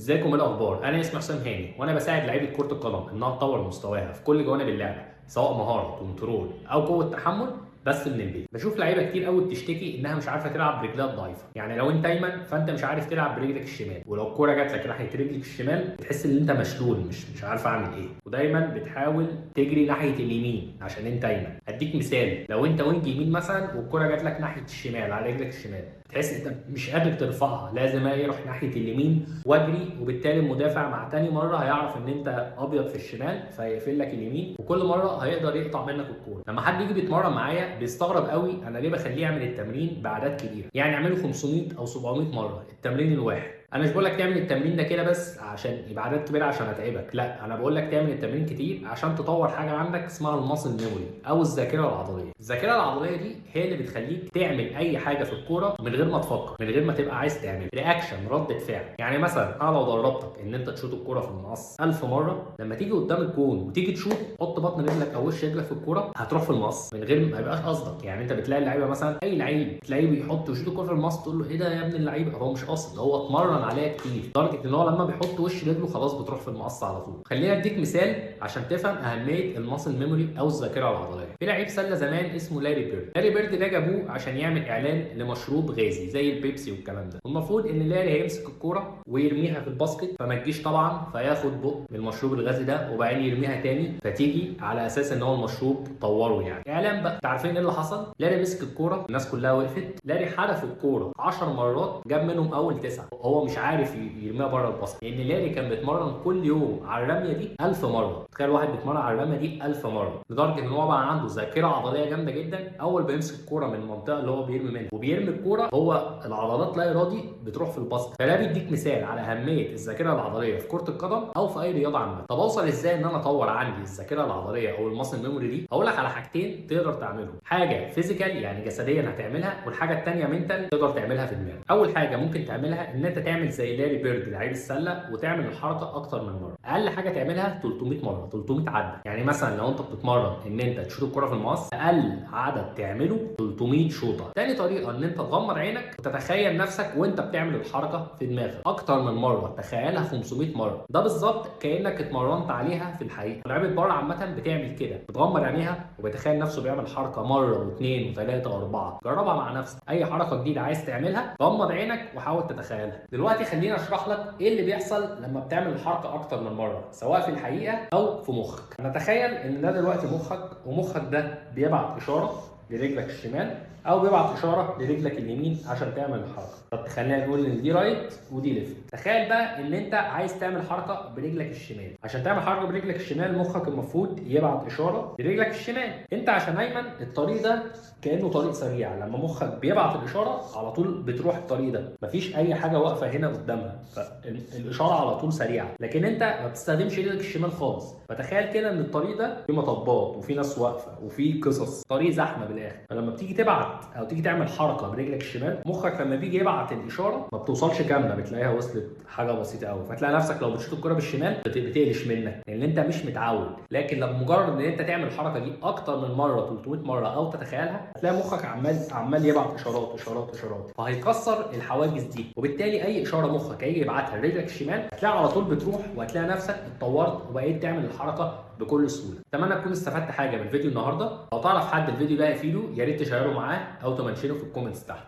ازيكم؟ ايه الاخبار؟ انا اسمي حسام هاني، وانا بساعد لعيبة كره القدم انها تطور مستواها في كل جوانب اللعبة، سواء مهارة، control، او قوة تحمل، بس من البيت. بشوف لعيبة كتير قوي بتشتكي انها مش عارفه تلعب برجلها الضعيفة. يعني لو انت ايمن فانت مش عارف تلعب برجلك الشمال، ولو الكورة جات لك ناحية رجلك الشمال بتحس ان انت مشلول، مش عارف اعمل ايه، ودايما بتحاول تجري ناحية اليمين عشان انت ايمن. اديك مثال، لو انت wing يمين مثلا والكوره جات لك ناحية الشمال على رجلك الشمال، تحس انت مش قادر ترفعها، لازم اروح ناحية اليمين واجري، وبالتالي المدافع مع تاني مرة هيعرف ان انت ابيض في الشمال فيقفل لك اليمين، وكل مرة هيقدر يقطع منك الكورة. لما حد يجي بيتمرن معايا بيستغرب قوي انا ليه بخليه يعمل التمرين باعداد كبيرة، يعني اعمله 500 او 700 مرة التمرين الواحد. انا مش بقول لك تعمل التمرين ده كده بس عشان يبقى عدد كبير عشان اتعبك، لا، انا بقول لك تعمل التمرين كتير عشان تطور حاجة عندك اسمها ال muscle memory او الذاكرة العضلية. الذاكرة العضلية دي هي اللي بتخليك تعمل اي حاجة في الكورة من غير ما تفكر، من غير ما تبقى عايز تعمل reaction، رده فعل. يعني مثلا انا لو دربتك ان انت تشوط الكورة في المقص 1000 مرة، لما تيجي قدام الجون وتيجي تشوط، حط بطن رجلك او وش رجلك في الكورة، هتروح في المقص من غير ما يبقاش قصدك. يعني انت بتلاقي اللعيبة مثلا، اي لعيب تلاقيه بيحط ويشوط الكورة في المقص، تقول له ايه ده يا ابن اللعيبة، هو مش قاصد، هو اتمرن عليها كتير لدرجة ان هو لما بيحط وش رجله خلاص بتروح في المقص على طول. خليني اديك مثال عشان تفهم اهمية ال muscle memory او الذاكرة العضلية. في لعيب سله زمان اسمه لاري بيرد. لاري بيرد ده جابوه عشان يعمل اعلان لمشروب غازي زي البيبسي والكلام ده. والمفروض ان لاري هيمسك الكورة ويرميها في ال basket، فما تجيش طبعا، فياخد بق من المشروب الغازي ده وبعدين يرميها تاني فتيجي، على اساس ان هو المشروب طوره يعني اعلان بقى. انت عارفين ايه اللي حصل؟ لاري مسك الكورة، الناس كلها وقفت، لاري حدف الكورة 10 مرات، جاب منهم اول 9، هو مش عارف يرميها بره ال basket، لان لاري كان بيتمرن كل يوم على الرمية دي 1000 مرة. تخيل واحد بيتمرن على الرمية دي 1000 مرة، لدرجة ان هو بقى عنده ذاكره عضلية جامدة جدا. اول بيمسك الكورة من المنطقة اللي هو بيرمي منها وبيرمي الكورة، هو العضلات لا ارادي بتروح في ال basket. فده بيديك مثال على اهمية الذاكرة العضلية في كره القدم او في اي رياضة عامة. طب اوصل ازاي ان انا اطور عندي الذاكرة العضلية او ال muscle memory دي؟ هقول لك على حاجتين تقدر تعملهم، حاجة physical يعني جسديا هتعملها، والحاجة الثانية mental تقدر تعملها في دماغك. اول حاجة ممكن تعملها ان انت تعمل زي لاري بيرد لعيب السلة وتعمل الحركة اكتر من مرة. اقل حاجة تعملها 300 مرة، 300 عده. يعني مثلا لو انت بتتمرن ان انت تشوط الكره في المقص، اقل عدد تعمله 300 شوطه. تاني طريقه ان انت تغمض عينك وتتخيل نفسك وانت بتعمل الحركة في دماغك اكتر من مرة، تخيلها 500 مرة. ده بالظبط كانك اتمرنت عليها في الحقيقة. لعيبة بره عامة بتعمل كده، بتغمض عينيها وبتخيل نفسه بيعمل حركة مرة واثنين وثلاثة واربعة. جربها مع نفسك، اي حركة جديدة عايز تعملها غمض عينك وحاول تتخيلها. دلوقتي خليني اشرح لك ايه اللي بيحصل لما بتعمل الحركة اكتر من مرة، سواء في الحقيقة او في مخك. نتخيل ان ده دلوقتي مخك، ومخك ده بيبعت اشارة لرجلك الشمال او بيبعت اشارة لرجلك اليمين عشان تعمل الحركة. طب خلينا نقول ان دي right ودي left. تخيل بقى ان انت عايز تعمل حركة برجلك الشمال. عشان تعمل حركة برجلك الشمال مخك المفروض يبعت اشارة لرجلك الشمال. انت عشان ايمن الطريق ده كانه طريق سريع، لما مخك بيبعت الاشارة على طول بتروح الطريق ده، مفيش اي حاجة واقفة هنا قدامها، فالاشاره على طول سريعة. لكن انت ما بتستخدمش رجلك الشمال خالص. فتخيل كده ان الطريق ده فيه مطبات وفي ناس واقفة وفي قصص، طريق زحمة بالاخر. فلما بتيجي تبعت او تيجي تعمل حركة برجلك الشمال، مخك لما بيجي يبعت الاشارة ما بتوصلش كاملة، بتلاقيها وصلت حاجة بسيطة قوي. فتلاقي نفسك لو بتشوط الكره بالشمال بتقلش منك لان انت مش متعود. لكن لما مجرد ان انت تعمل الحركة دي اكتر من مرة، 300 مرة او تتخيلها، هتلاقي مخك عمال يبعت اشارات اشارات اشارات، فهيكسر الحواجز دي. وبالتالي اي اشارة مخك هيجي يبعتها لرجلك الشمال هتلاقي على طول بتروح، وهتلاقي نفسك اتطورت وبقيت تعمل الحركة بكل سهولة. اتمنى تكون استفدت حاجة من الفيديو النهارده. لو تعرف حد الفيديو ده يفيده يا ريت تشيره معاه او تمنشنه في ال comments تحت.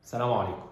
سلام عليكم.